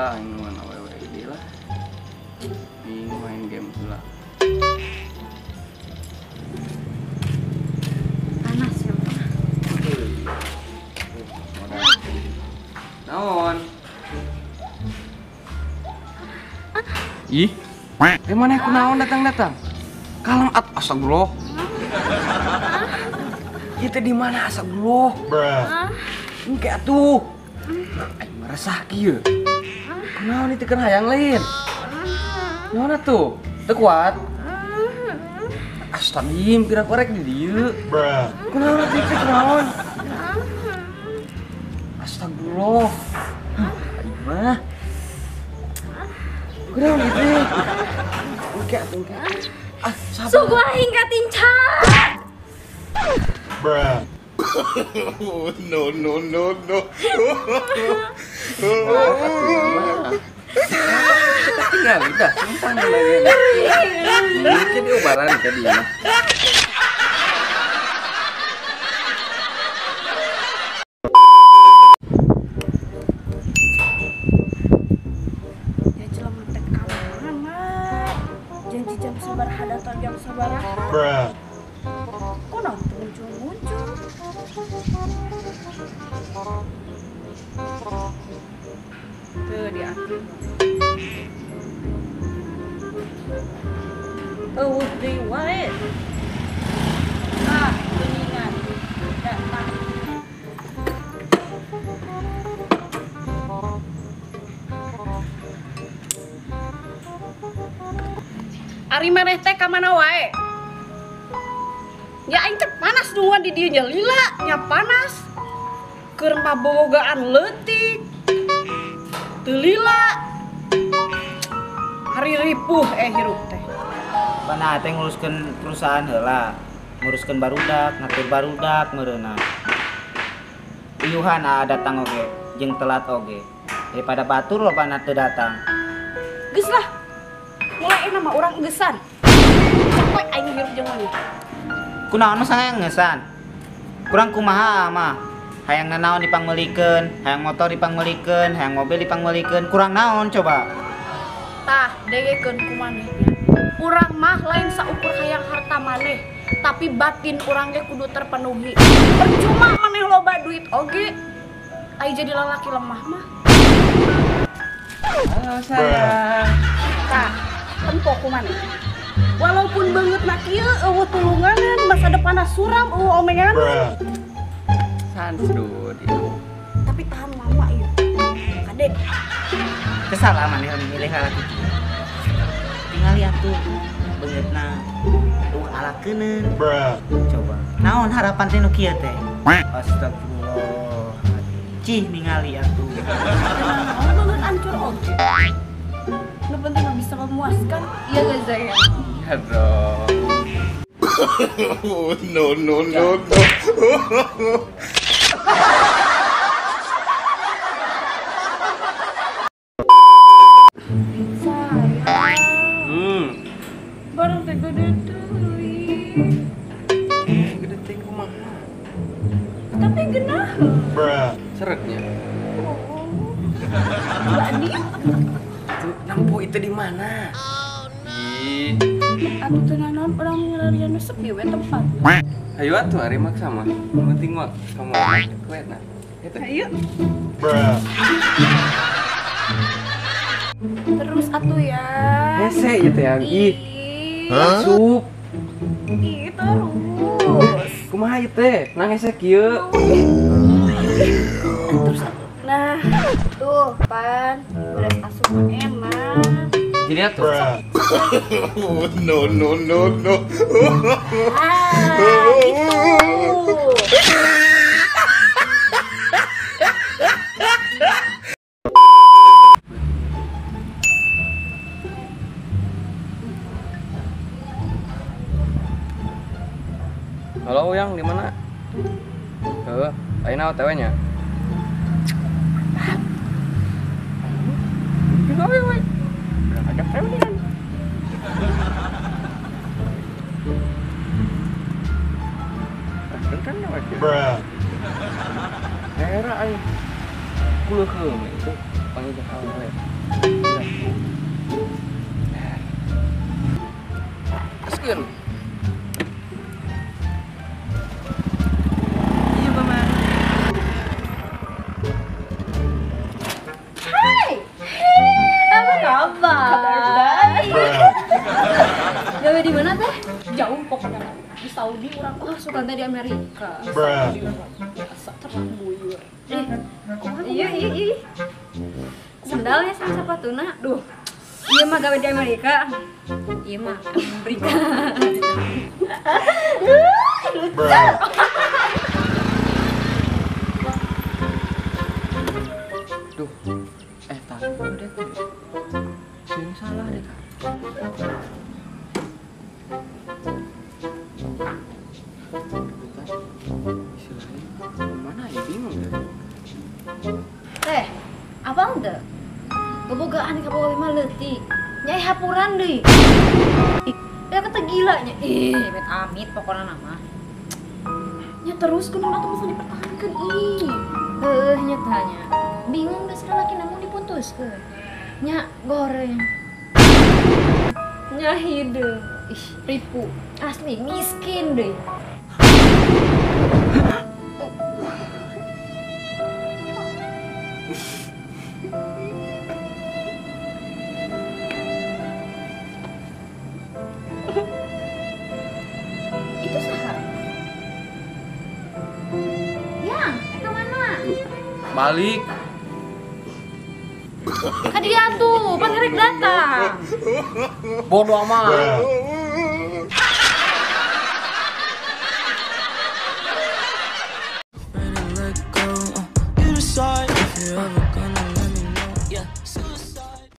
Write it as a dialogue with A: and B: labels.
A: Lah, aing nungguan awewe gede lah. Ini main game heula.
B: Panas ya, Pak.
A: Naon? Ih, mana aku naon datang-datang? Kalem at astagfirullah. Kita di mana astagfirullah? Engke atuh. Aing meresah kieu. Kunaon itu kan hayang lain. Naon atuh? Teu kuat. Astagfirullah, kira korek di dieu. Kunaon atuh itu kunaon? Astagfirullah. Aing mah. Kunaon itu? Engke atuh engke. Ah, sabar.
B: Sugu aing katincat.
C: No no no no.
A: Tinggal udah, sumpah lagi. Mungkin diobaran tadi ya.
B: Ya jelema teh ka mana? Janji jam sabaraha datang jam sabaraha. Kok naon teu muncul-muncul? Tuh diaktif. Eueuh deui wae. Ah, geuningan. Datang. Ari maneh teh ka mana wae? Ya aing teh panas nungguan di dieu nya lila, nya panas. Keur pabogogaan leutik. Teu lila. Hari ripuh hirup teh.
D: Pana teh nguruskeun perusahaan heula, nguruskeun barudak, ngatur barudak meureunna. Uyuhan datang oge, jeung telat oge. Daripada batur lobana teu datang.
B: Geus lah. Mulai enak mah urang geusan. Capek aing hirup jeung maneh.
D: Kunaon mah hayang ngeusan? Kurang kumaha mah? Hayang nanaon dipangmeulikeun, hayang motor dipangmeulikeun, hayang mobil dipangmeulikeun, kurang naon coba?
B: Tah, dengekeun ku maneh nya. Urang mah lain saukur hayang harta maneh, tapi batin urang ge kudu terpenuhi. Percuma maneh loba duit oge, ai jadi lalaki lemah mah.
A: Halo sayang.
B: Tah, tempo ku maneh. Walaupun beungeutna kieu eueuh tulunganan, masa depanna suram eueuh omenganan.
A: Sans dude itu.
B: Tapi tahan lama ieu. Kade.
D: Teu salah maneh milih lalaki kieu. Tingali atuh beungeutna eueuh alakeuneun. Coba. Naon harapan teh nu kieu teh? Astagfirullah. Cih ningali atuh.
B: Naon beungeut ancur oge. Nu penting mah bisa memuaskan. Iya gak Zaya?
A: Iya dong.
C: No no no no.
B: Sayang. Barang teh gede teuing.
A: Gede teh kumaha?
B: Tapi geunah.
A: Seretnya.
B: Oh. Jadi
A: tuh nampo itu di mana?
B: Oh no.
A: Ih.
B: Atuh teu nanaon urang ngalarian sepi we tempat.
A: Ayo atuh ari mak sama. Penting mah kamu kue nah. Eta.
B: Ayo. Terus atuh ya.
A: Hese ieu teh yang ih. Asup.
B: Ih terus.
A: Kumaha ieu teh? Nang hese kieu.
B: Terus atuh. Nah, tuh pan beras asup enak.
A: Jadi atuh.
C: No no no no.
B: Ah, gitu.
A: Halo Yang, di mana? Heuh, ayeuna OTW nya. Era aing kuleukeum itu. Panggil ke awewe. Teruskeun. Iya, Mama.
E: Hai. Apa kabar?
B: Kabar baik.
E: Gawe di mana teh?
B: Jauh pokoknya. Di Saudi urang.
E: Oh, suka teh di Amerika.
B: Di Saudi urang. Biasa terang buyur.
E: Iya, iya, iya. Sendalnya sama sepatuna. Duh. Iya mah gawe di Amerika. Iya mah Amerika. Lucu.
A: Duh. Tanggung deh. Sing salah deh. Istilahnya mana ya bingung deh.
E: Teh, abang teh bobogaan ka boga mah leutik. Nyai hapuran deui. Ya kata gila nya. Ih, amit amit pokona nama.
B: Nya terus kunaon atuh masa dipertahankeun ih.
E: Heuh nya tanya. Bingung geus lalaki namun diputuskeun. Nya goreng. Nya hideung. Ih, ripu. Asli miskin deui. Itu saha? Yang, ke mana?
A: Balik.
E: Ka dia tuh, pan rek datang.
A: Bodoh amat.